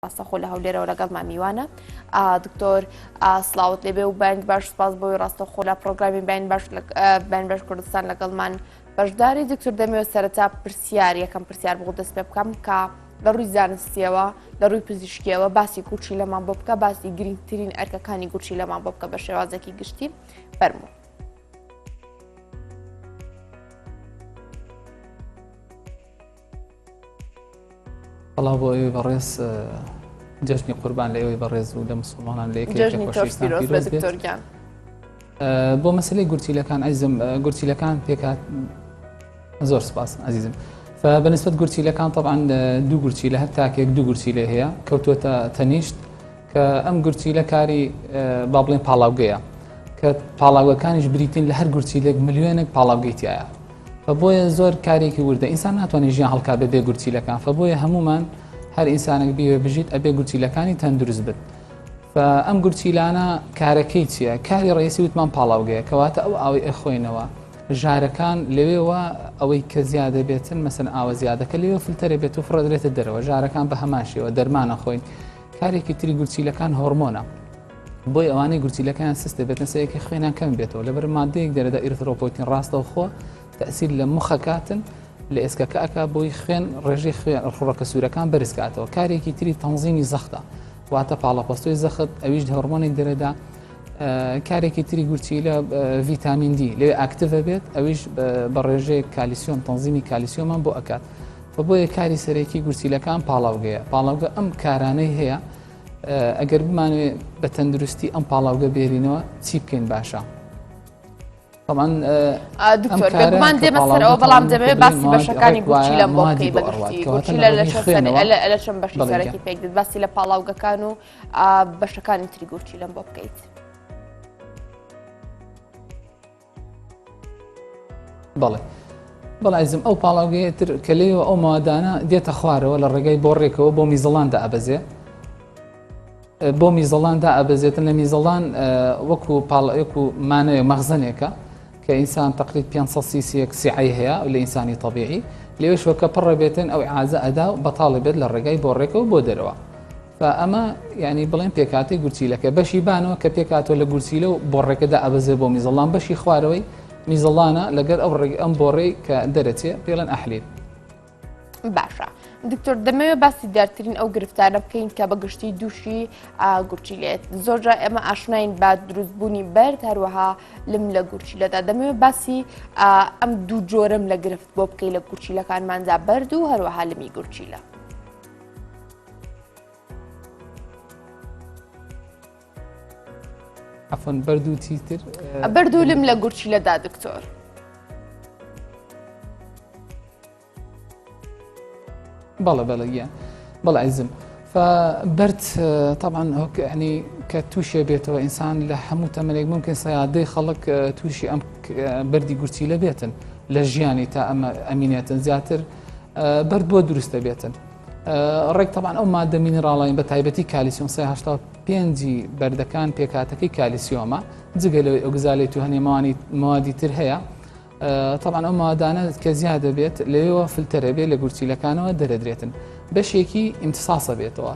ڕاستەخۆ لە هەولێرەوە لەگەڵمان میوانە. دکتۆر سڵاوت لێبێ و بەیانت باش سپاس بۆی ڕاستەخۆ لە پرۆگرامی بەیان باش بەیان باش کوردستان لەگەڵمان بەشداری دکتۆر دەمەوێت سەرەتا پرسیار یەکەم پرسیار بۆ دەست پێ بکەم کە لە ڕووی زانستیەوە لە ڕووی پزیشکیەوە باسی گورچیلەمان بۆ بکە باسی گرنگترین ئەرکەکانی گورچیلەمان بۆ بکە بە شێوازێکی گشتی فەرموو. سڵاو بۆ ئێوەی بەڕێز جەژنی قوربان لە ئێوەی بەڕێز و لە مسلمانان لە یەکێک خۆشەویستان پیرۆز بێت. بۆ مەسلەی گورچیلەکان ئەزیزم گورچیلەکان پێکات زۆر سپاس ئەزیزم بەنسبت گورچیلەکان طبعا دوو گورچیلە هەر تاکێک دوو گورچیلە هەیە کەوتووەتە تەنیشت کە ئەم گورچیلە کاری با بڵێن پاڵاوگەیە کە پاڵاوگەکانیش بریتین لە هەر گورچیلێک ملیۆنێک پاڵاوگەی تایە فە بۆیە زۆر کارێکی وردە ئینسان ناتوانێت ژیان هەڵکا بە بێ گورچیلەکان فە بۆیە هەمومان هەر ئینسانێک بیوێ بژیت ئەبێ گورچیلەکانی تەندروست بن فە ئەم گورچیلانە کارەکەی چییە کاری ڕئیسی وتمان پاڵاوگەیە کەواتە ئەو ئاوەی ئەخۆینەوە ژارەکان لەوێوە ئەوەی کە زیادە بێتن مەسەن ئاوە زیادەکە لەوێ فلتەرە بێت و فڕێدرێتە دەرەوە ژارەکان بە هەمان شێوە دەرمانە خۆین کارێکی تری گورچیلەکان هۆرمۆنە بۆی ئەوانەی گورچیلەکەیان سست دەبێتن سەیەکی خوێنیان کەم بێتەوە لەبەر مادەیەک دەرەدا ئیرثرۆپۆیتین ڕاستەوخۆ تەسیر لە مخەکاتن لە ئێسکەکە ئەکا بۆی خوێن ڕێژەی خوێن خڕۆکە سوورەکان بەرزکاتەوە کارێکی تری تەنزیمی زەختە واتە پاڵەپەستۆی زەخت ئەویش هۆرمۆنێک دەرەدا کارێکی تری گورچیلە ڤیتامین دی لەوێ ئاکتیڤە بێت ئەویش بە ڕێژەیەک کالیسیۆم تەنزیمی کالیسیۆمان بۆ ئەکات بۆیە کاری سەرەکی گورچیلەکان پاڵاوگەیە پاڵاوگە ئەم کارانەی هەیە ئەگەر بمانوێ بە تەندروستی ئەم پاڵاوگە بێرینەوە چی بکەین باشە؟ طبعا دکتۆر بێگومان دێمە سەرەوە بەڵام دەمەوێت باسی بەشەکانی گورچیلەم بۆ بکەی بە گشتی گورچیلە لە لە چەند بەشی سەرەکی پێک دێت باسی لە پاڵاوگەکان و بەشەکانی تری گورچیلەم بۆ بکەیت. بەڵێ بەڵێ ئەزیزم ئەو پاڵاوگەیە تر کە لێەوە ئەو مادانە دێتە خوارەوە لە ڕێگای بۆڕێکەوە بۆ میزەڵان دائەبەزێ بۆ میزەڵان دائەبەزێتن لە میزەڵان وەکو پاڵەک و مانەیە مەخزنێکە کە ئینسان تقریب 500 سیسیەک سیعی هەیە لە ئینسانی طبیعی لێوێشوە کە پڕە بێتن ئەو عازە ئەدا و بەتاڵی بێت لە ڕێگای بۆڕێکەوە بۆ دەرەوە ئەمە یعنی بڵێن پێکاتی گورچیلەکە بەشی بانەوە کە پێکاتەوە لە گورچیلە و بۆڕێکەدا ئەبەزێ بۆ میزەڵان بەشی خوارەوەی میزەڵانە لەگەر ئەو ڕێگ ئەم بۆڕەی کە دەرەچێ پێڵێن ئەحلیل. باشە دکتۆر دەمەوێت باسی دیارترین ئەو گرفتانە بکەین کە بە گشتی دووشی گورچیلێت زۆرجار ئێمە ئاشناین بە دروستبوونی بەرد هەروەها لم لە گورچیلەدا دەمەوێت باسی ئەم دوو جۆرەم لە گرفت بۆ بکەی لە گورچیلەکانماندا بەرد و هەروەها لمی گورچیلە. عفوا بەرد و چیتر بەرد و لم لە گورچیلەدا دکتۆر. بەڵێ بەڵێ گیان بەڵێ ئەزیزم فبەرد طبعا هۆک ینی کە تووشێ بێتەوە ئینسان لە هەموو تەمەێک ممکن سەیادەی خەڵک تووشی ئەم بەردی گورچیلە بێتن لە ژیانی تا ئەمە ئەمینێتن زیاتر بەرد بۆ دروستە بێتن ڕێک تەبان ئەو مادە مینراڵین بە تایبەتی کالیسیۆم 85ی بەردەکان پێکاتەکەی کالیسیۆمە جگە لەوەی ئۆگزالێت و هەنێ موادی تر هەیە تەبان ئەو مادانە کە زیاد دەبێت لەوێوە فلتەرە بێت لە گورچیلەکانەوە دەرەدرێتن بەشێکی ئیمتساسە بێتەوە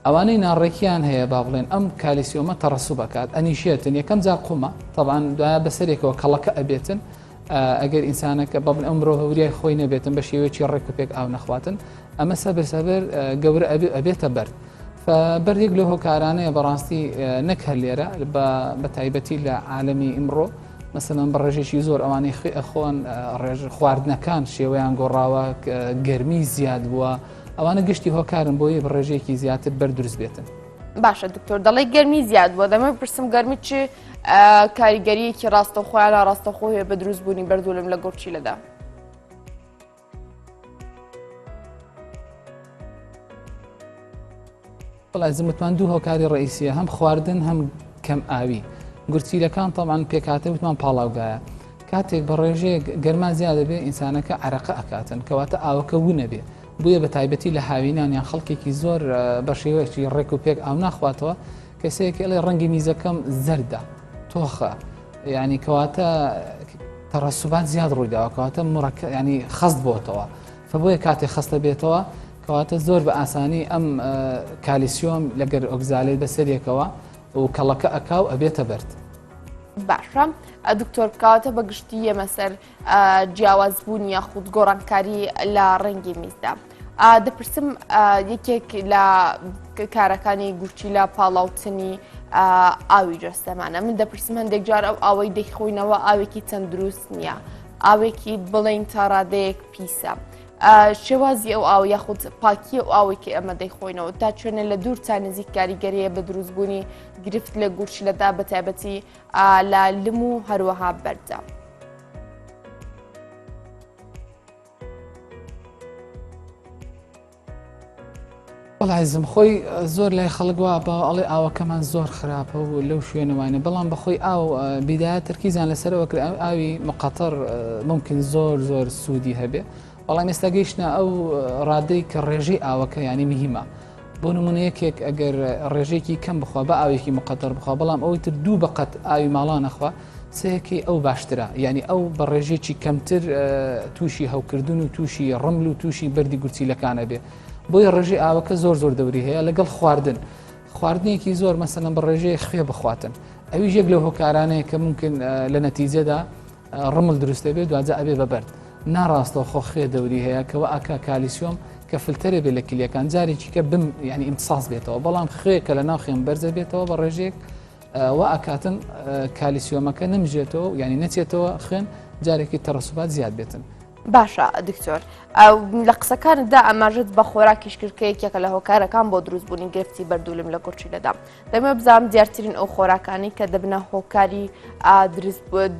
ئەوانەی ناڕێکیان هەیە با بڵێن ئەم کالیسیۆمە تەڕسوب ئەکات ئەنیشێتن یەکەم جار قومە تەبان دوایە بەسەرێکەوە کەڵەکە ئەبێتن ئەگەر ئینسانەکە بەڵێن ئەو مرۆڤ وریای خۆی نەبێتن بە شێوەیەکی ڕێک و پێک ئاو نەخواتن ئەمە سەبر سەبر گەورە ئەبێتە بەرد بەردێک لە هۆکارانەیە بەڕاستی نەک هەر لێرە بە تایبەتی لە عالمی ئیمڕۆ مەسەلەن بە ڕێژێکی زۆر ئەوانەی خوێ ئەخۆن ڕێژ خواردنەکان شێوەیان گۆڕاوە گەرمی زیاد بووە ئەوانە گشتی هۆکارن بۆیە بە ڕێژەیەکی زیاتر بەر دروست بێتن. باشە دکتۆر دەڵێ گەرمی زیاد بووە دەمە پرسم گەرمی چ کاریگەریەکی ڕاستەخۆیان ڕاستەخۆ هەیە بە دروستبوونی بەردولم لە گورچیلەدا. وەڵا زمتمان دوو هۆکاری ڕئیسیە هەم خواردن هەم کەم ئاوی گورچیلەکان تەمان پێکاتە وتمان پاڵاوگایە کاتێک بە ڕێژەیەک گەرما زیادە بێ ئینسانەکە عرەقە ئەکاتن کەواتە ئاوەکە ونەبێ بۆیە بە تایبەتی لە هاوینان یان خەڵکێکی زۆر بە شێوەیەکی ڕێک و پێک ئاو ناخواتەوە کەسێک ئەڵێ ڕەنگی میزەکەم زەردە تۆخە ینی کەواتە تەڕەسوبات زیاد ڕوویداوە کەواتە مڕەکە ینی خەست بۆتەوە فبۆیە کاتێ خەستە بێتەوە. کەواتە زۆر بە ئاسانی ئەم کالیسیۆم لەگەر oxalate بەسەریەکەوە و کەڵەکە ئەکا و ئەبێتە بەرد. باشە دکتۆر کەواتە بە گشتی یەمە سەر جیاواز بوون یاخود گۆڕانکاری لە ڕەنگی میزدا. دەپرسم یەکێک لە کارەکانی گورچیلە پاڵاوتنی ئاوی جەستەمانە من دەپرسم هەندێک جار ئەو ئاوەی دەیخۆینەوە ئاوێکی تەندروست نییە ئاوێکی بڵین تا ڕادەیەک پیسە. شێوازی ئەو ئاو یاخود پاکی ئەو ئاوەی کە ئێمە دەیخۆینەوە تا چوێنە لە دوور تا نزیک کاریگەریە بە دروستبوونی گرفت لە گورچیلەدا بە تایبەتی لە لم و هەروەها بەردا. وەڵا ئەزیزم خۆی زۆر لای خەڵک وا باوە ئەڵێ ئاوەکەمان زۆر خراپە و لەو شوێنەوانە بەڵام بەخۆی ئاو بیدایە تەرکیزیان لەسەرەوە کرد ئاوی مقەتەر ممکن زۆر زۆر سوودی هەبێ بەڵام ئێستا گەیشتە ئەو ڕادەی کە ڕێژەی ئاوەکە ینی مهمە بۆ نمونە یەکێک ئەگەر ڕێژێکی کەم بخوا بە ئاوێکی مقەتەر بخوا بەڵام ئەوەی تر دوو بەقەت ئاوی ماڵان نەخوا سەیەکەی ئەو باشترە یعنی ئەو بە ڕێژەیەکی کەمتر تووشی هەوکردن و تووشی ڕمل و تووشی بەردی گورچیلەکانە بێ بۆیە ڕێژەی ئاوەکە زۆر زۆر دەوری هەیە لەگەڵ خواردن خواردنێکی زۆر مەسەلەن بە ڕێژەیە خوێ بخواتن ئەویش یەک لەو هۆکارانەیە کە ممکن لە نەتیجەدا ڕمل دروست دەبێت دوجا ئەبێ بە بەرد ناڕاستەوە خۆ خوێ دەوری هەیە کەەوە ئاکا کالیسیۆم کە فلتەرێ بێ لە کلیەکان جارێکی کە بم ینی امتصاص بێتەوە بەڵام خوێ کە لە ناو خوێن بەرزە بێتەوە بە ڕێژێک وا ئەکاتن کالیسیۆمەکە نەمژێتەوە یعنی نەچێتەوە خوێن جارێکی تەڕسوبات زیاد بێتن. باشە دکتۆر لە قسەکانتدا ئاماژەت بە خۆراکیش کرد کە یەکێکە لە هۆکارەکان بۆ دروستبوونی گرفتی بەردولم لە گورچیلەدا دەمەوێت بزانم دیارترین ئەو خۆراکانی کە دەبنە هۆکاری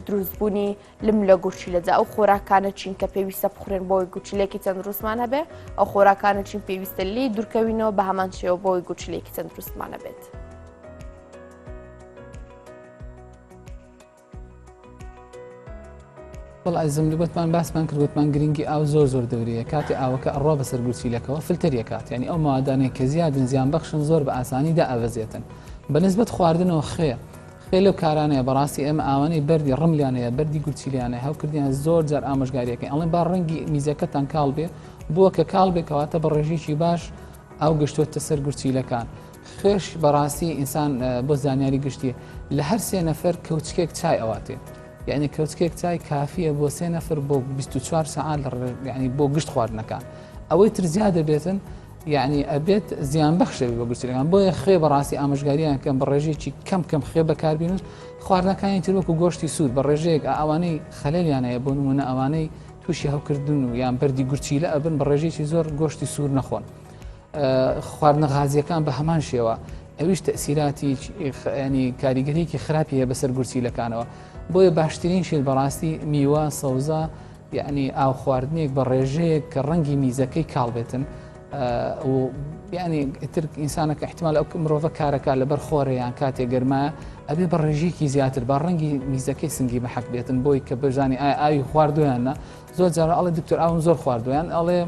دروستبوونی لم لە گورچیلەدا ئەو خۆراکانە چین کە پێویستە بخورێن بۆی گورچیلێکی تەندروستمان هەبێ ئەو خۆراکانە چین پێویستە لێی دوورکەوینەوە بە هەمان شێوە بۆی گورچیلێکی تەندروستمان هەبێت. وەڵا ئەزیزم گوتمان باسمان کرد گوتمان گرنگی ئاو زۆر زۆر دەوریە کاتی ئاوەکە ئەڕوا بەسەر گورچیلەکەەوە فلتەریە کات ینی ئەو مادانەی کە زیادن زیان بەخشن زۆر بە ئاسانی دا ئەبەزێتن بە نسبەت خواردنەوە خوێ خوێ لەو کارانەیە بەڕاستی ئێمە ئاوانەی بەردی ڕملیان هەیە بەردی گورچیلیان هەیە هەوکردیان زۆر جار ئامۆژگاریەکەی ئەڵێن با ڕەنگی میزەکەتان کاڵ بێ بووە کە کاڵ بێ کەواتە بە ڕێژێکی باش ئاو گەشتۆتە سەر گورچیلەکان خوێش بەڕاستی ئینسان بۆ زانیاری گشتی لە هەر سێ نەفەر کەوچکێک چای ئەواتێ یعنی کەوچکێک چای کافیە بۆ سێ نەفر بۆ 24 سەعات یعنی بۆ گشت خواردنەکان ئەوەی تر زیاد دەبێتن یعنی ئەبێت زیان بەخشێ بۆ گرچەکان بۆیە خوێ بەڕاستی ئامۆژگاریان کەم بە ڕێژەیەکی کەم کەم خوێ بەکاربین و خواردنەکانی تر وەکو گۆشتی سوور بە ڕێژەیەک ئەوانەی خەلەلیان هەیە بۆ نمونە ئەوانەی تووشی هەوکردن و یان بەردی گورچیلە ئەبن بە ڕێژەیەکی زۆر گۆشتی سوور نەخۆن. خواردنە غازیەکان بە هەمان شێوە ئەویش تەسیراتی ینی کاریگەریکی خراپی هەیە بەسەر گورچیلەکانەوە بۆیە باشترین شێت بەڕاستی میوە سەوزە یعنی ئاو خواردنێک بە ڕێژەیەک کە ڕەنگی میزەکەی کاڵ بێتن ینی تر ئینسانەکە احتمال ئەو مرۆڤە کارەکە لەبەر خۆرە یان کاتێک گەرمایە ئەبێ بە ڕێژەیەکی زیاتر بە ڕەنگی میزەکەی سنگی بەحەک بێتن بۆی کە بزانی ئایا ئاوی خواردویانە زۆر جارە ئەڵێ دکتۆر ئاوم زۆر خواردویان ئەڵێ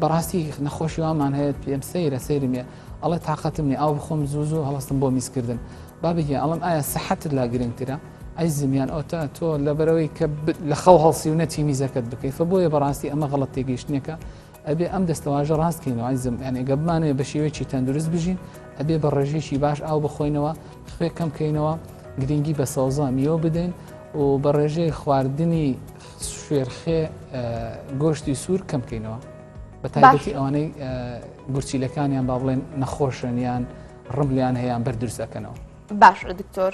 بەڕاستی نەخۆشی وامان هەیە پێم سەیرە سەیرم یە ئەڵێ تاقەتم نیە ئاو بخۆم زوو زوو هەڵستم بۆ میزکردن بابە گیان ئەڵێم ئایا سەحەتت لا گرنگترە ئەی زمیان ئەوتا تۆ لەبەرەوەی کە لە خەو هەڵسی و نەچی میزەکەت بکەی فە بۆیە بەڕاستی ئەمە غەڵەت تێگەیشتنێکە ئەبێ ئەم دەستەواژە ڕاست کەینەوە ئەزیزم یعنی گە بمانەوێ بە شێوەیەکی تەندروست بژین ئەبێ بە ڕێژەیەکی باش ئاو بخۆینەوە خوێ کەم کەینەوە گرنگی بە سەوزە میوە بدەین و بە ڕێژەی خواردنی شێرخێ گۆشتی سوور کەم بکەینەوە بە تایبەتی ئەوانەی گورچیلەکانیان با بڵێن نەخۆشن یان ڕملیان هەیە بەر دروست ئەەکەنەوە. باشە دکتۆر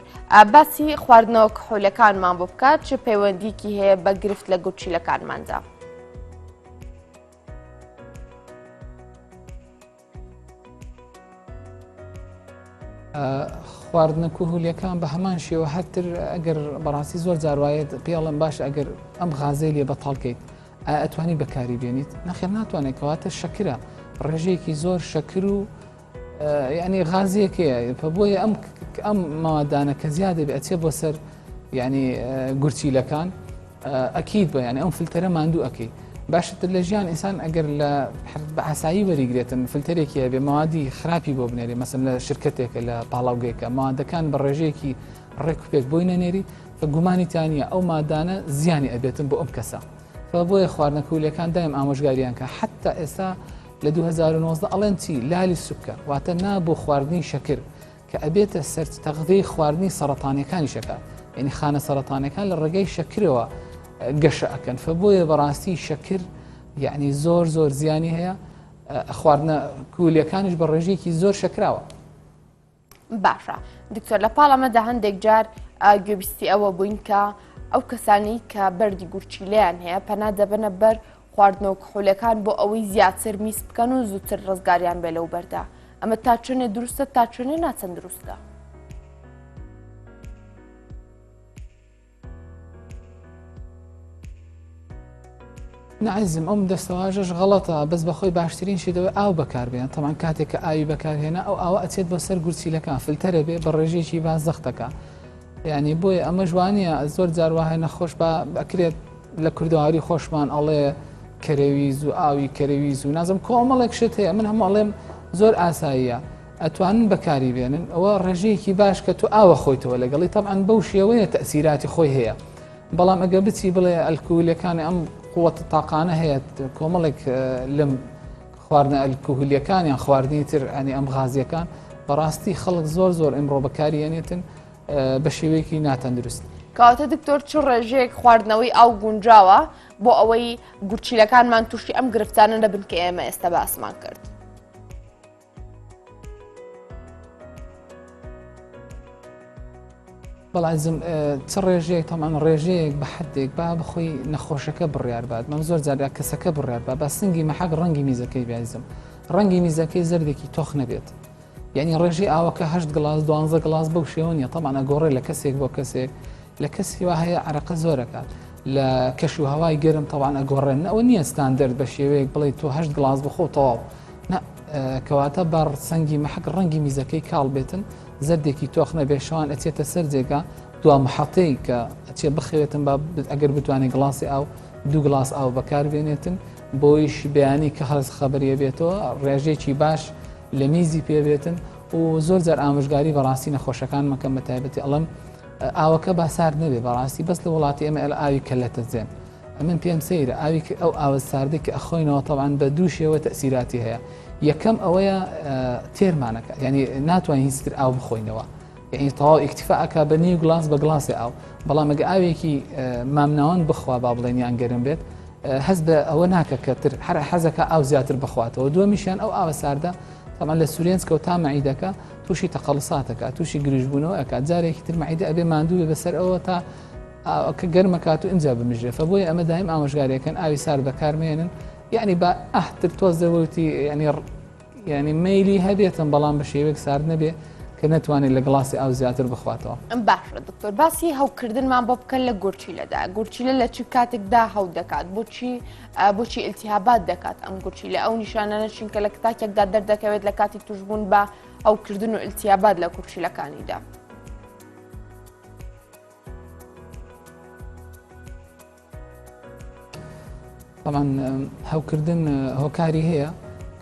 باسی خواردنەوە کحولەکانمان بۆ بکات چ پەیوەندیکی هەیە بە گرفت لە گورچیلەکانماندا؟ خواردنە کوهولیەکان بە هەمان شێوە هەرتر ئەگەر بەڕاستی زۆر جاروایەت پێڵم باش ئەگەر ئەم غازەی لێ بەتاڵکەیت ئەتوانی بەکاری بێنیت نەخێر ناتوانێت کەواتە شەکرە ڕێژەیەکی زۆر شەکر و ینی غازیەکەیە بۆیە ئەم ئەم مادانە کە زیادە بێ ئەچێ بۆ سەر ینی گورچیلەکان ئەکید بە یانی ئەم فلتەرە ماندوو ئەکەی باشتر لە ژیان ئینسان ئەگەر لە بە ئاسایی وەریگرێتن فلتەرێکی هەبێ مەوادی خراپی بۆ بنێری مەسن لە شرکەتێکە لە پاڵاوگەیەکە مادەکان بە ڕێژەیەکی ڕێک و پێک بۆی نەنێری کە گومانی تانیە ئەو مادانە زیانی ئەبێتن بۆ ئەم کەسە بۆیە خواردنە کولەکان دایم ئامۆژگاریان کە حتا ئێستا لە 2019 ئەڵێن چی لالی سوکە واتە نا بۆ خواردنی شەکر کە ئەبێتە سەر تەغذەی خواردنی سەرەتانەکانی شەکە یعنی خانە سەرەتانەکان لە ڕێگەی شەکرەوە گەشە ئەکەن فە بۆیە بەڕاستی شەکر یعنی زۆر زۆر زیانی هەیە خواردنە کولیەکانیش بە ڕێژەیەکی زۆر شەکراوە. باشە دکتۆر لە پاڵ ئەمەدا هەندێک جار گوێبیستی ئەوە بووین کە ئەو کەسانی کە بەردی گورچیلەیان هەیە پەنا دەبەنە بەر خواردنەوە کحولەکان بۆ ئەوەی زیاتر میز بکەن و زووتر ڕزگاریان بێ لەو بەردە ئەمە تا چەنێ دروستە تا چەنێ ناتەندروستە؟ نا عەزیزم ئەم دەستەواژەش غەڵەتە بەس بەخۆی باشترین شت ئەوەی ئاو بەکاربێن تەمان کاتێک کە ئاوی بەکارهێنا ئەو ئاوە ئەچێت بۆ سەر گورچیلەکان فلتەرە بێ بە ڕێژەیەکی باش زەختەکە یعنی بۆیە ئەمە جوانیە زۆر جار وایە نەخۆش بە ئەکرێت لە کوردەواری خۆشمان ئەڵێ کەرەویز و ئاوی کەرەویز و نازم کۆمەڵێک شت هەیە من هەموو ئەڵێم زۆر ئاساییە ئەتوانن بەکاری بێنن ئەوە ڕێژەیەکی باش کە تۆ ئاوە خۆیتەوە لەگەڵی تەبعەن بەو شێوەیە تەسیراتی خۆی هەیە بەڵام ئەگە بچی بڵێ ئەلکوولەکانی ئەم قووەتە تاقانە هەیە کۆمەڵێک لەم خواردنە ئەلکوهلیەکان یان خواردنی تر ئەنی ئەم غازیەکان بەڕاستی خەڵک زۆر زۆر ئیمڕۆ بەکاری ئەنێتن بە شێوەیەکی ناتەندروست. کەواتە دکتۆر چ ڕێژەیەک خواردنەوەی ئاو گونجاوە بۆ ئەوەی گورچیلەکانمان تووشی ئەم گرفتانە نەبن کە ئێمە ئێستا باسمان کرد؟ بەڵازم چ ڕێژەیەک تەمان ڕێژەیەک بە حدێک با بخۆی نەخۆشەکە بڕیار بات مەم زۆر جاردا کەسەکە بڕیار با بە سنگی مەحەک ڕەنگی میزەکەی بیازم ڕەنگی میزەکەی زەردێکی تۆخ نەبێت یعنی ڕێژەی ئاوەکە هەشت گلاس دوانزە گلاس بەو شێوە نیە تەمان ئەگۆڕێ لە کەسێک بۆ کەسێک لە کەسی وا هەیە عرەقە زۆرەکات لە کەش و هەوای گەرم تەوان ئەگۆڕێن ئەوە نییە ستاندەرد بە شێوەیەک بڵێ تۆ هەشت گلاس بخۆ تەواو نا کەواتە بە سەنگی مەحەک ڕەنگی میزەکەی کاڵ بێتن زەردێکی تۆخ نەبێ شەوان ئەچێتە سەر جێگا دوا محەتەی کە ئەچێ بخەوێتن با ئەگەر بتوانێت گڵاسی ئاو دوو گڵاس ئاو بەکار بێنێتن بۆیش بەیانی کە هەڵس خەبەریە بێتەوە ڕێژێکی باش لە میزی پێبێتن و زۆر جار ئامۆژگاری بەڕاستی نەخۆشەکان مەکەم بە تایبەتی ئەڵم ئاوەکە با سارد نەبێ بەڕاستی بەس لە وڵاتی ئێمە ئەل ئاوی کەلەتە زێن ئەمن پێم سەیرە ئاوی ئەو ئاوە ساردەی کە ئەخۆینەوە تەبعەن بە دوو شێوە تەسیراتی هەیە یەکەم ئەوەیە تێرمانەکە یعنی ناتوانین هیچ تر ئاو بخۆینەوە یعنی تەواو ئیکتفا ئەکا بە نیو گلاس بە گلاسێ ئاو بەڵام ئەگە ئاوێکی مامناوەند بخوا با بڵێن یان گەرم بێت هەز بە ئەوە ناکە کە تر هەر حەزەکە ئاو زیاتر بخواتەوە دووەمیشیان ئەو ئاوە ساردە تەبعەن لە سورێنچکە و تا مەعیدەکە تووشی تەقەڵساتەکە تووشی گرژبوونەوە ئەکات جارێکی تر مەعیدە ئەبێ ماندوو بێ بەسەر ئەوە تا کە گەرمەکات و ئینجا بمژێ فە بۆیە ئەمە دایم ئامۆژگاریەکەن ئاوی سارد بەکارمێنن یعنی با ئەهتر تۆزەوەتی ینی ینی مەیلی هەبێتم بەڵام بە شێوەیەک سارد نەبێ کە نەتوانێت لە گڵاسی ئاو زیاتر بخواتەوە. باشە دکتۆر باسی هەوکردنمان بۆ بکە لە گورچیلەدا گورچیلە لە چ کاتێکدا هەو دەکات بۆچی بۆچی ئیلتیهابات دەکات ئەم گورچیلە ئەو نیشانانە چین کە لە تاکێکدا دەردەکەوێت لە کاتی توشبوون بە هەوکردن و ئیلتیابات لە گورچیلەکانیدا. تەبعەن هەوکردن هۆکاری هەیە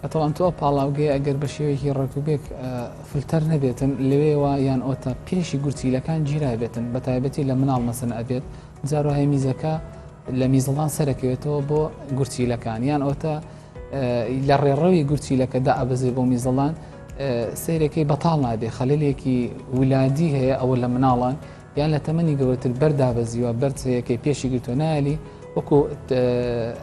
کە تەوان تۆ پاڵاوگەیە ئەگەر بە شێوەیەکی ڕێکوبێک فلتەر نەبێتن لەوێوە یان ئۆتە پێشی گورچیلەکان گیرا بێتن بە تایبەتی لە مناڵ مەسن ئەبێت جارۆ هەیە میزەکە لە میزڵان سەرەکەوێتەوە بۆ گورچیلەکان یان ئۆتە لە ڕێڕەوی گورچیلەکە دا ئەبەزێ بۆ میزڵان سیرەکەی بەتاڵ نابێ خەلێکی ولادی هەیە ئەوە لە مناڵان یان لە تەمەنی گەورەتر بەر دابەزیوە بەر چەیەکەی پێشی گرتووە نایەلی وەکو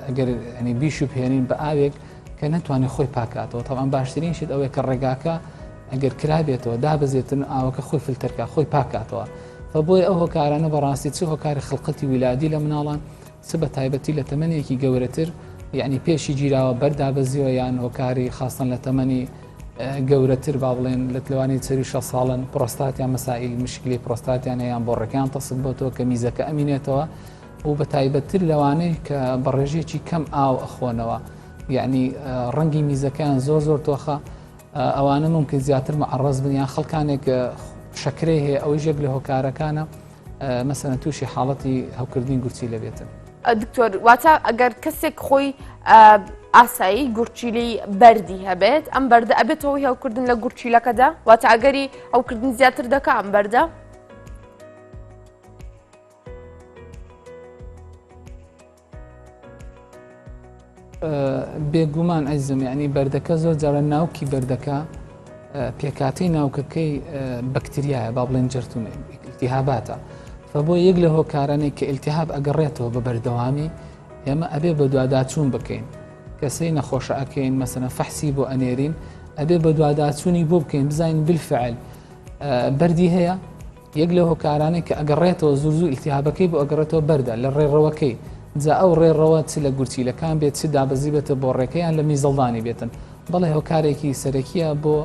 ئەگەر ینی بیشوبهێنین بە ئاوێک کە نەتوانێت خۆی پاکاتەوە تەوان باشترین شت ئەوەیە کە ڕێگاکە ئەگەر کرابێتەوە دابەزێتن ئاوەکە خۆی فلتەرکە خۆی پاکاتەوە فە بۆیە ئەو هۆکارانە بەڕاستی چ هۆکاری خڵقەتی ولادی لە مناڵان چ بە تایبەتی لە تەمەنێکی گەورەتر یعنی پێشی گیراوە بەردابەزیوە یان هۆکاری خاستن لە تەمەنی گەورەتر با بڵێن لە لەوانەیە چەری شە ساڵن پرۆستاتیان مەسائل مشکلی پرۆستاتیان هەیە یان بۆڕەکان تەسک بۆتەوە کە میزەکە ئەمینێتەوە و بە تایبەتتر لەوانەیە کە بە ڕێژەیەکی کەم ئاو ئەخۆنەوە یعنی ڕەنگی میزەکەیان زۆر زۆر تۆخە ئەوانە ممکن زیاتر معڕز بن یان خەڵکانێک شەکرەی هەیە ئەوەی یەک لە هۆکارەکانە مەسەلەن تووشی حاڵەتی هەوکردنی گورچیلە بێتن. دکتۆر واتە ئەگەر کەسێک خۆی ئاسایی گورچیلەی بەردی هەبێت ئەم بەردە ئەبێتەوە هەوکردن لە گورچیلەکەدا واتە ئەگەری هەوکردن زیاتر دەکا ئەم بەردە؟ بێگومان ئەزیزم یعنی بەردەکە زۆر جارە ناوکی بەردەکە پێکاتەی ناوکەکەی بەکتریایە با بڵێن جەرتومە التهاباتە فبۆ یەک لە هۆکارانەی کە التهاب ئەگەڕێتەوە بە بەردەوامی ئێمە ئەبێ بە دواداچوون بکەین کەسەی نەخۆشە ئەکەین مەسەنە فەحسی بۆ ئەنێرین ئەبێ بە دواداچوونی بۆ بکەین بزانین بالفعل بەردی هەیە یەک لەو هۆکارانەی کە ئەگەڕێتەوە زوو زوو ئیلتیهابەکەی بۆ ئەگەڕێتەوە بەردە لە ڕێڕەوەکەی جا ئەو ڕێڕەوە چ لە گورچیلەکان بێت چ دابەزیبێتە بۆڕێکە یان لە میزەڵدانی بێتن بەڵێ هۆکارێکی سەرەکیە بۆ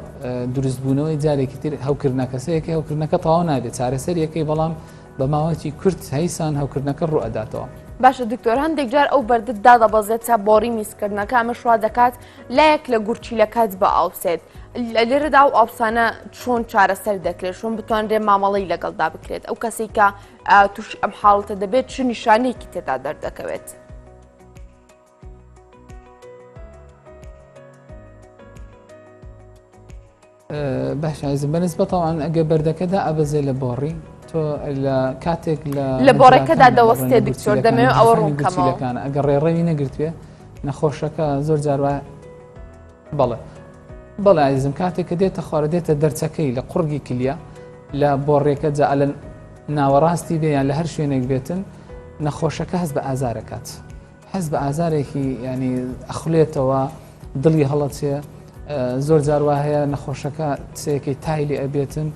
دروستبوونەوەی جارێکی تر هەوکردنەکە سەیەکە هەوکردنەکە تەواو نابێت چارەسەریەکەی بەڵام بە ماوەیەکی کورت هەیسان هەوکردنەکە ڕوئەداتەوە. باشە دکتۆر هەندێک جار ئەو بەردە دادەبەزێتە بۆڕی میزکردنەکە ئەمەش وا دەکات لایەک لە گورچیلەکەت بئاوسێت لێرەدا ئەو ئاوسانە چۆن چارەسەر دەکرێت چۆن بتوانرێت مامەڵەی لەگەڵدا بکرێت ئەو کەسێک کە تووشی ئەم حاڵەتە دەبێت چ نیشانەیەکی تێدا دەردەکەوێت؟ باشە ئەزم بەنسبە تاوان ئەگە بەردەکەدا ئەبەزێ لە بۆڕی تۆ لە کاتێک لە لە بۆڕەکەدا دەوەستێ دکتۆر دەمەوێت ئەوە ڕوونکەمەوە ئەگەر ڕێڕەوی نەگرتوێ نەخۆشەکە زۆر جار وایە بەڵێ بەڵێ ئازیزم کاتێک کە دێتە خوارە دێتە دەرچەکەی لە قوڕگی کلیە لە بۆڕێکە جا لە ناوەڕاستی بێ یان لە هەر شوێنێک بێتن نەخۆشەکە هەست بە ئازارەکات هەست بە ئازارێکی ینی ئەخولێتەوە دڵی هەڵەچێ زۆر جار وا هەیە نەخۆشەکە سەیەکەی تای لێ ئەبێتن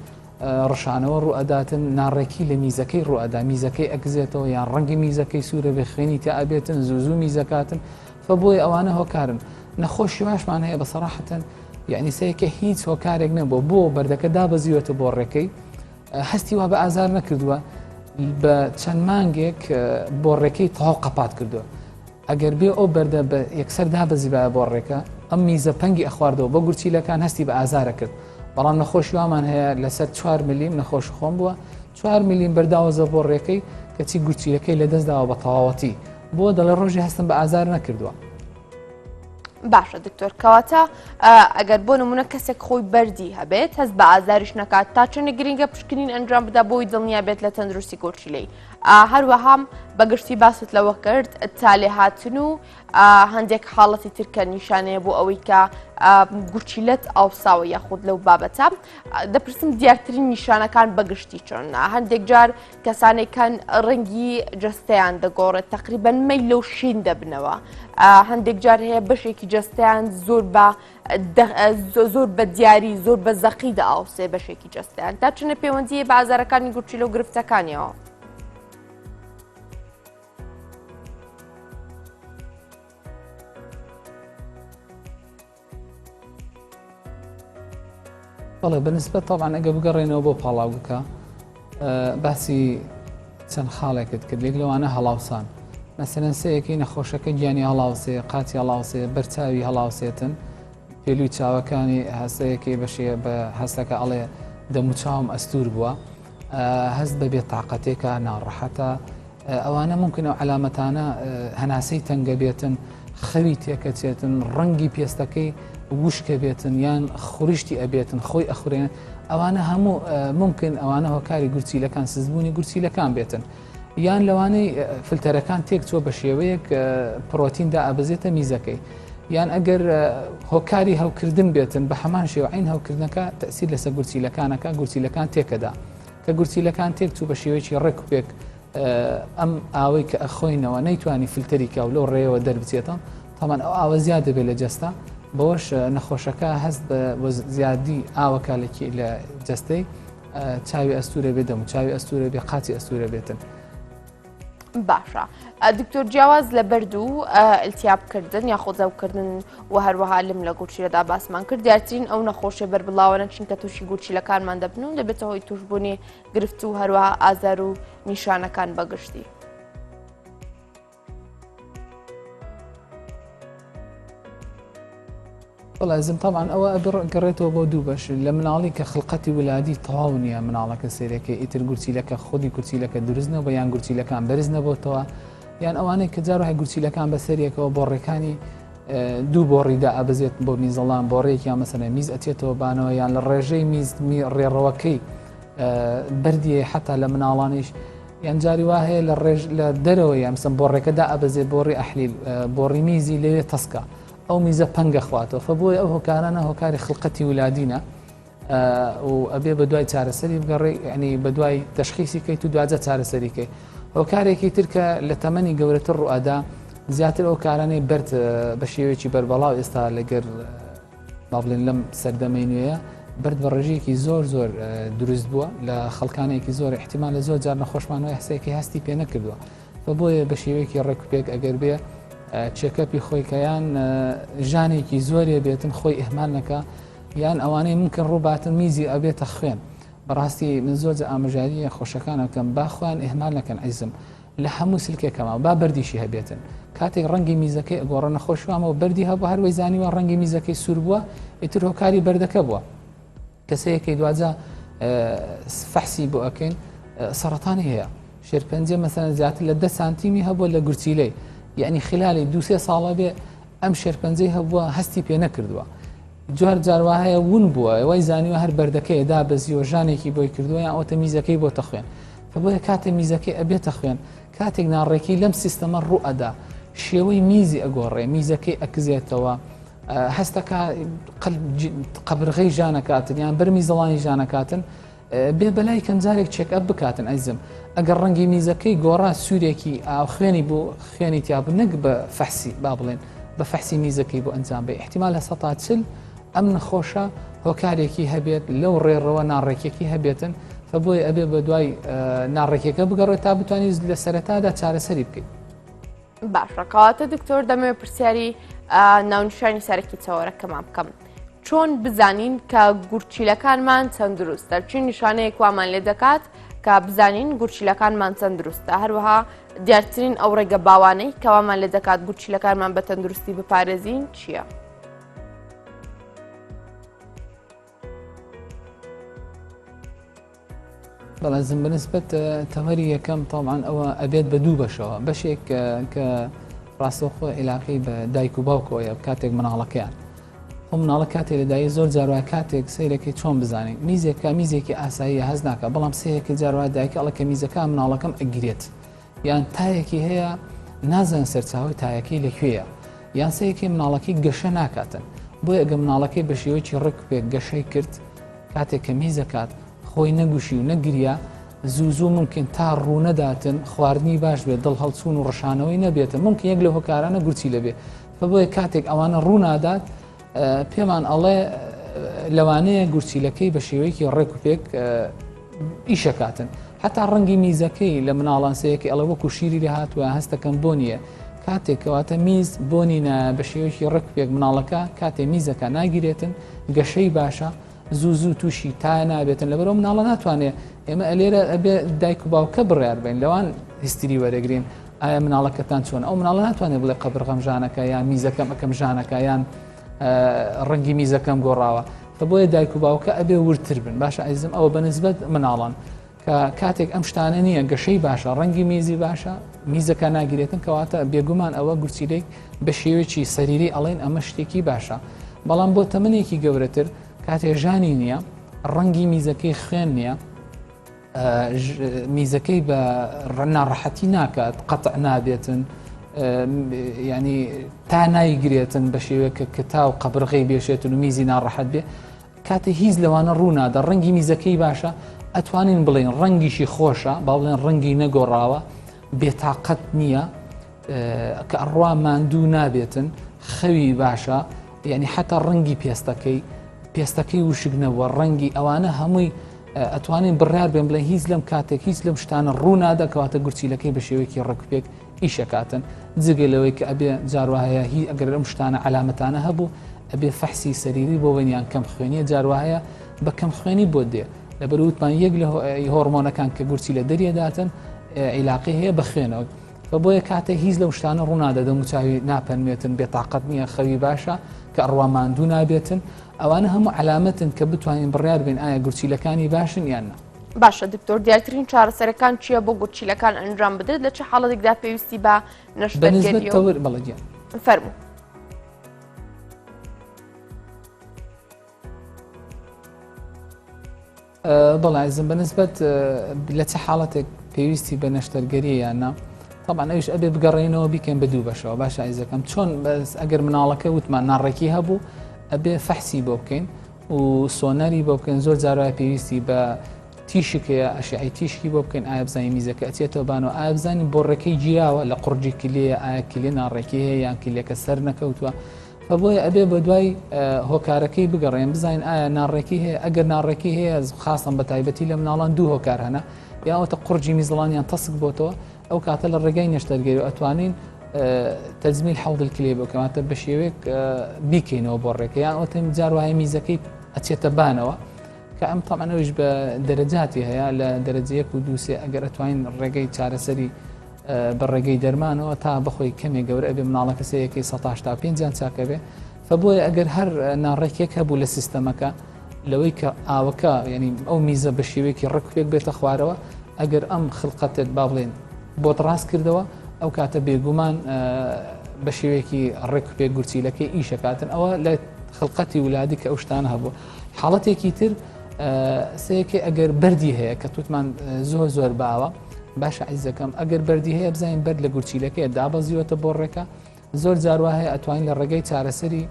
ڕشانەوە ڕوئەداتن ناڕێکی لە میزەکەی ڕوئەدا میزەکەی ئەکزێتەوە یان ڕەنگی میزەکەی سوورە بێ خوێنی تا ئەبێتن زوو زوو میزەکاتن فبۆیە ئەوانە هۆکارن نەخۆشی واشمان هەیە بە سەراحەتەن یعنی سەیەکە هیچ هۆکارێک نەبووە بۆ بەردەکە دابەزیوەتە بۆ ڕێکەی هەستی وا بە ئازار نەکردووە بە چەند مانگێک بۆ ڕێکەی تەواو قەپات کردووە ئەگەر بێ ئەو بەردە بە یەکسەر دابەزیبایە بۆ ڕێکە ئەم میزە پەنگی ئەخواردەوە بۆ گورچیلەکان هەستی بە ئازارە کرد بەڵام نەخۆشی وامان هەیە لەسەر چوار ملیم نەخۆش خۆم بووە چوار ملیم بەرداوەزە بۆ ڕێکەی کەچی گورچیلەکەی لەدەستداوە بە تەواوەتی بۆ دەڵێ ڕۆژی هەستم بە ئازار نەکردووە. باشە دکتۆر کەواتە ئەگەر بۆ نمونە کەسێک خۆی بەردی هەبێت هەست بە ئازاریش نەکات تا چەندە گرنگە پشکنین ئەنجام بدا بۆی دڵنیا بێت لە تەندروستی گورچیلەی هەروەها بەگشتی باست لەوە کرد تالێهاتن و هەندێک حاڵەتی ترکە نیشانەیە بۆ ئەوەی کە گورچیلەت ئاوساوە یاخود لەو بابەتە دەپرسم دیارترین نیشانەکان بەگشتی چۆن هەندێک جار کەسانێکان ڕەنگی جەستەیان دەگۆڕێت تقریبن مەیلە و شین دەبنەوە هەندێک جار هەیە بەشێکی جەستەیان زۆر بە زۆر بە دیاری زۆر بە زەقی دەئاوسێ بەشێکی جەستەیان تا چنە پەیوەندیە بە ئازارەکانی گورچیلە و گرفتەکانیەوە. بەڵێ بەنسبەت تەبعەن ئەگە بگەڕێنەوە بۆ پاڵاوگەکە باسی چەند خاڵێکت کرد یەک لەوانە هەڵاوسان مەسەلەن سەیەکەی نەخۆشەکە گیانی هەڵاوسێ قاچی هەڵاوسێ بەرچاوی هەڵاوسێتن پێلوی چاوەکانی هەستەیەکەی بەشێ بە هەستەکە ئەڵێ دەموچاوم ئەستور بووە هەست بە بێتاقەتێکە ناڕەحەتە ئەوانە ممکنە ئەو عەلامەتانە هەناسەی تەنگە بێتن خەوی تێکەچێتن ڕەنگی پێستەکەی وشکە بێتن یان خوریشتی ئەبێتن خۆی ئەخورێن ئەوانە هەموو ممکن ئەوانە هۆکاری گورچیلەکان سزبوونی گورچیلەکان بێتن یان لەوانەی فلتەرەکان تێک چوە بە شێوەیەک پرۆتیندا ئەبزێتە میزەکەی یان ئەگەر هۆکاری هەوکردن بێتن بە هەمان شێوە عین هەوکردنەکە تەسیر لەسەر گورچیلەکانەکە گورچیلەکان تێکەدا کە گورچیلەکان تێک چوو بە شێوەیەکی ڕێک و پێک ئەم ئاوەی کە ئەخۆینەوە نەیتوانی فلتەری کا و لەو ڕێیەوە دەربچێتەوە تامان ئەو ئاوە زیاد دەبێت لە جەستە بەوەش نەخۆشەکە هەست بە زیادی ئاوەکە لە جەستەی چاوی ئەستورە بێ دەم و چاوی ئەستورە بێ قاچی ئەستورە بێتن. باشە دکتۆر جیاواز لە بەرد و التیاب کردن یاخود زەوکردن و هەروەها لم لە گورچیلەدا باسمان کرد دیارترین ئەو نەخۆشیە بەربڵاوەنە چین کە تووشی گورچیلەکانمان دەبن و دەبێتە هۆی توشببوونی گرفت و هەروەها ئازار و نیشانەکان بەگشتی. وەڵا تەبعەن ئەوە گەڕێتەوە بۆ دوو بەش لە مناڵی کە خڵقەتی ولادی تەواو نییە مناڵەکە سێرەکە ئیتر گورچیلەکە خودی گورچیلەکە دروست نەبوو یان گورچیلەکان بەرز نەبۆتەوە یان ئەوانەی کە جار هەیە گورچیلەکان بەسەریەکەوە بۆڕەکانی دوو بۆڕیدا ئەبزێت بۆ میزەڵان بۆڕێکیان مەسەنە میز ئەچێتەوە بانەوە یان لە ڕێژەی میز ڕێڕەوەکەی بەردیە حتا لە مناڵانیش. یان جاری وا هەیە لە ڕێژ لە دەرەوە یان مثلەن بۆڕێکەدا ئەبەزێ بۆڕی ئەحلیل بۆڕی میزی لەوێ تەسکە ئەو میزە پەنگە خواتەوە فە بۆیە ئەو هۆکارانە هۆکاری خڵقەتی ولادینە و ئەبێ بە دوای چارەسەری بگەڕێ ینی بە دوای تەشخیسی کەیت و دواجە چارەسەری کەی هۆکارێکی تر کە لە تەمەنی گەورەتر ڕوئەدا زیاتر ئەو کارانەی بەرد بە شێوەیەکی بەربەڵاو ئێستا لەگەر با بڵێن لەم سەردەمەی نوێیە بەرد بە ڕێژەیەکی زۆر زۆر دروست بووە لە خەڵکانێکی زۆر احتیمال لە زۆر جار نەخۆشمانەوەی حسێکی هەستی پێ نەکردووە بە بۆیە بە شێوەیەکی ڕێکوپێک ئەگەر بێ check-up ی خۆی کەیان ژانێکی زۆرێ بێتن خۆی ئەهمال نەکە یان ئەوانەی ممکن ڕووباتن میزی ئەبێتە خوێن بەڕاستی من زۆر ئامۆژاریە خۆشەکان ئەکەم با خۆیان ئەهمال نەکەن عیزم لە هەموو سلکێکەما با بەردیشی هەبێتن کاتێک ڕەنگی میزەکەی ئەگۆڕە نەخۆشوامەوە بەردی هەبوو هەروەی زانیوە ڕەنگی میزەکەی سوور بووە ئیتر هۆکاری بەردەکە بووە کەسەیەکەی دواجە فەحسی بۆ ئەکەین سەرەتانی هەیە شێرپەنجە مەسەن زیاتر لە دە سانتیمی هەبووە لە گورچیلەی یعنی خلالی دوسێ ساڵە بێ ئەم شێرپەنجەی هەبووە هەستی پێ نەکردووە جار جار وا هەیە ون بووە وای زانیوە هەر بەردەکەی دابەزیوە ژانێکی بۆی کردووە یان ئەوتە میزەکەی بۆتە خوێن بۆیە کاتێ میزەکەی ئەبێتە خوێن کاتێک ناڕێکی لەم سیستەمە ڕوو ئەدا شێوەی میزی ئەگۆڕێ میزەکەی ئەکزێتەوە هەستەکە قەبرغەی ژانەکاتن یان بەرمی زەڵانی ژانەکاتن بێ بەلای کەم جارێک check-up بکاتن ئەیزم ئەگەر ڕەنگی میزەکەی گۆڕا سوورێکی ئاو خوێنی بوو خوێنی تیا بوو نەک بە فەحسی با بڵێن بە فەحسی میزەکەی بۆ ئەنجام بێ احتیمال 40% ئەم نەخۆشە هۆکارێکی هەبێت لەو ڕێڕەوە ناڕێکێکی هەبێتن فە بۆیە ئەبێ بە دوای ناڕێکێکە بگەڕێت تا بتوانیت لە سەرەتادا چارەسەری بکەیت. باشە کەواتە دکتۆر دەمەوێت پرسیاری ناونیشانی سەرەکی چاوەرەکەمان بکەم چۆن بزانین کە گورچیلەکانمان تەندروستە چی نیشانەیەک وامان لێ دەکات کە بزانین گورچیلەکانمان تەندروستە هەروەها دیارترین ئەو ڕێگە باوانەی کەوامان لێ دەکات گورچیلەکانمان بە تەندروستی بپارێزین چییە؟ بەڵێزم بەنسبەت تەمەری یەکەم تاوان ئەوە ئەبێت بە دوو بەشەوە بەشێک کە ڕاستەوخۆ عیلاقی بە دایک و باوکەوەیە کاتێک مناڵەکەیان ئەو مناڵە کاتێک لەدای زۆر جاروا کاتێک سیرەکەی چۆن بزانین میزێکە میزێکی ئاساییە هەز ناکە بەڵام سەیەکی جاروا دایکە ئەڵە کە میزەکە مناڵەکەم ئەگرێت یان تایەکی هەیە نازان سەرچاوی تایەکەی لەکوێیە یان سەیەکی مناڵەکەی گەشە ناکاتن بۆیە گە مناڵەکەی بە شێوەیەکی ڕێک پێک گەشەی کرد کاتێک کە میزەکات خۆی نەگوشی و نەگریا زوو زوو ممکن تا ڕوونەداتن خواردنی باش بێت دڵ هەڵچوون و ڕشانەوەی نەبێتن ممکن یەک لە هۆکارانە گورچی لەبێ بۆیە کاتێک ئەوانە ڕوونادات پێمان ئەڵێ لەوانەیە گورچیلەکەی بە شێوەیەکی ڕێک و پێک ئیشەکاتن هەتا ڕەنگی میزەکەی لە مناڵان سەیەکی ئەڵێ وەکو شیری لێ هاتووە هەستەکەم بۆ نییە کاتێک کەواتە میز بۆنی نایە بە شێوەیەکی ڕێک پێک مناڵەکە کاتێ میزەکە ناگیرێتن گەشەی باشە زوو زوو تووشی تا نابێتن لەبەرەوە مناڵە ناتوانێت ئێمە ئەلێرە ئەبێ دایک و باوکە بڕیار بین لەوان history وەرەگرین ئایا مناڵەکەتان چۆن ئەو مناڵە ناتوانێت بڵێ قەبرغەم ژانەکە یان میزەکەم ئەەکەم ژانەکە یان ڕەنگی میزەکەم گۆڕاوە کە بۆیە دایک و باوکە ئەبێ وردتر بن باشە ئەیزم ئەوە بەنسبەت مناڵان کە کاتێک ئەم شتانە نییە گەشەی باشە ڕەنگی میزی باشە میزەکە ناگیرێتن کەواتە بێگومان ئەوە گورچیلەی بە شێوەیەکی سەریری ئەڵێن ئەمە شتێکی باشە بەڵام بۆ تەمنێکی گەورەتر کاتێ ژانی نییە ڕەنگی میزەکەی خوێن نییە میزەکەی بە ناڕەحەتی ناکات قەتع نابێتن ینی تا نایگرێتن بە شێوەیە کە تا و قەبرغەی بێشێتن و میزی ناڕەحەت بێ کاتێ هیچ لەوانە ڕوونادە ڕەنگی میزەکەی باشە ئەتوانین بڵێن ڕەنگیشی خۆشە با بڵێن ڕەنگی نەگۆڕاوە بێتاقەت نییە کە ئەڕوا ماندوو نابێتن خەوی باشە یعنی حتا ڕەنگی پێستەکەی پێستەکەی وشک نەبووە ڕەنگی ئەوانە هەمووی ئەتوانین بڕیار بێن بڵێن هیچ لەم کاتێک هیچ لەم شتانە ڕوو نادا کەواتە گورچیلەکەی بە شێوەیەکی ڕێکوپێک ئیشەکاتن جگە لەوەی کە ئەبێ جاروا هەیە هی ئەگەر ئەم شتانە عەلامەتانە هەبوو ئەبێ فەحسی سەریری بۆ بن یان کەم خوێنیە جاروا هەیە بە کەم خوێنی بۆ دێ لەبەر وتمان یەک لە هۆرمۆنەکان کە گورچی لە دەریەداتن عیلاقی هەیە بە خوێنەوە بە بۆیە کاتێک هیچ لەو شتانە ڕوونادە دەموچاوی ناپەنمێتن بێتاقەت نییە خەوی باشە کە ئەڕوا ماندوو نابێتن ئەوانە هەموو عەلامەتن کە بتوانین بڕیار بین ئایا گورچیلەکانی باشن یان نا. باشە دکتۆر دیارترین چارەسەرەکان چییە بۆ گورچیلەکان ئەنجام بدرێت لە چ حاڵەتێکدا پێویستی بە نەشتەرگەریە؟ تەور بەڵێ گیان. فەرموو. بەڵێ ئازیزم بەنسبەت لە چ حاڵەتێک. پێویستی بە نەشتەرگەریە یان نا؟ تەبعەن ئەویش ئەبێ بگەڕێینەوە بیکەین بە دوو بەشەوە باشە ئایزەکەم چۆن بەس ئەگەر مناڵەکە وتمان ناڕێکی هەبوو ئەبێ فەحسی بۆ بکەین و سۆنەری بۆ بکەین زۆر جارای پێویستی بە تیشک هەیە ئەشعی تیشکی بۆ بکەین ئایا بزانین میزەکە ئەچێتەوە بانەوە ئایا بزانین بۆ ڕێکەی گیراوە لە قوڕگی کلیەیە ئایا کلیە ناڕێکی هەیە یان کلیەکە سەر نەکەوتووە بۆیە ئەبێ بە دوای هۆکارەکەی بگەڕێن بزانین ئایا ناڕێکی هەیە ئەگەر ناڕێکی هەیە خاصم بە تایبەتی لە مناڵان دوو هۆکار هەنە یاوەتە قوڕگی میزڵانیان تەسک بۆتەوە ئەو کاتە لە ڕێگای نەشتەرگەری و ئەتوانین تەجمیل حەوض الکلیە بکەماتە بە شێوەیەک بیکەینەوە بۆ ڕێکە یان ئەوتەم جار وایە میزەکەی ئەچێتە بانەوە کە ئەم تەمەن ئەویش بە دەرەجاتی هەیە لە دەرەجە یەک و دووسێ ئەگەر ئەتوانین ڕێگەی چارەسەری بە ڕێگەی دەرمانەوە تا بەخۆی کەمێک گەورە ئەبێ مناڵەکە سەیەکەی 185 یان چاکە بێ فبۆیە ئەگەر هەر ناڕێکێک هەبوو لە سیستەمەکە لەوەی کە ئاوەکە یعنی ئەو میزە بە شێوەیەکی ڕێک پێک بێتە خوارەوە ئەگەر ئەم خلقەتت با بڵێن بۆت ڕاست کردەوە ئەو کاتە بێگومان بە شێوەیەکی ڕێک پێک گورچیلەکەی ئیشەکاتن ئەوە لە خلقەتی ولادی کە ئەو شتانە هەبوو حاڵەتێکی تر سەیەکەی ئەگەر بەردی هەیە کە توتمان زۆر زۆر باوە باشە عیزەکەم ئەگەر بەردی هەیە بزانین بەرد لە گورچیلەکەی دابەزیوەتە بۆ ڕێکە زۆر جاروا هەیە ئەتوانین لە ڕێگەی چارەسەری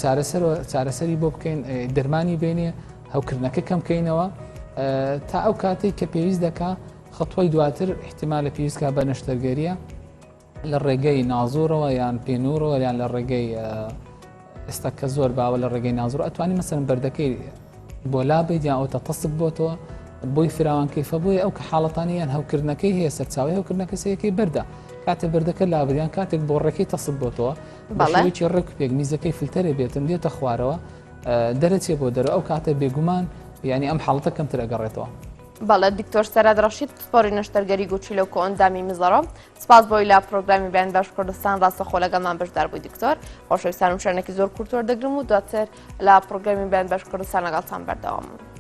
چارەسەر چارەسەری بۆ بکەین دەرمانی بێنێ هەوکردنەکە کەم بکەینەوە تا ئەو کاتێک کە پێویست دەکا خەتوەی دواتر احتیمالە پێویستکە بە نەشتەرگەریە لە ڕێگەی نازۆرەوە یان پێنورەوە یان لە ڕێگەی ئێستا کە زۆر باوە لە ڕێگەی نازۆر ئەتوانی مەسەن بەردەکەی بۆ لا بیت یان ئەوتە تەسک بۆتەوە بۆی فراوانکەی فەبووی ئەو کە حاڵەتانی یان هەوکردنەکەی هەیە سەرچاوی هەوکردنەکە سەیەکەی بەردە کاتێ بەردەکە لابریان کاتێک بۆ ڕێکەی تەسک بۆتەوە بەڵێکی ڕێک پێک میزەکەی فلتەرێ بێتن دێتە خوارەوە دەرەچێ بۆ دەرەوە ئەو کاتە بێگومان یعنی ئەم حاڵەتە کەمتر ئەگەڕێتەوە. بەڵێ دکتۆر سەراد ڕەشید پسپۆری نەشتەرگەری گورچیلە و کۆئەندامی میزەڕۆ سپاس بۆی لە پرۆگرامی بەیان باش کوردستان ڕاستەخۆ لەگەڵمان بەشدار بووی دکتۆر خۆشەویستانم شوێنێکی زۆر کورت وەردەگرم و دواتر لە پرۆگرامی بەیان باش کوردستان لەگەڵتان بەردەوامم.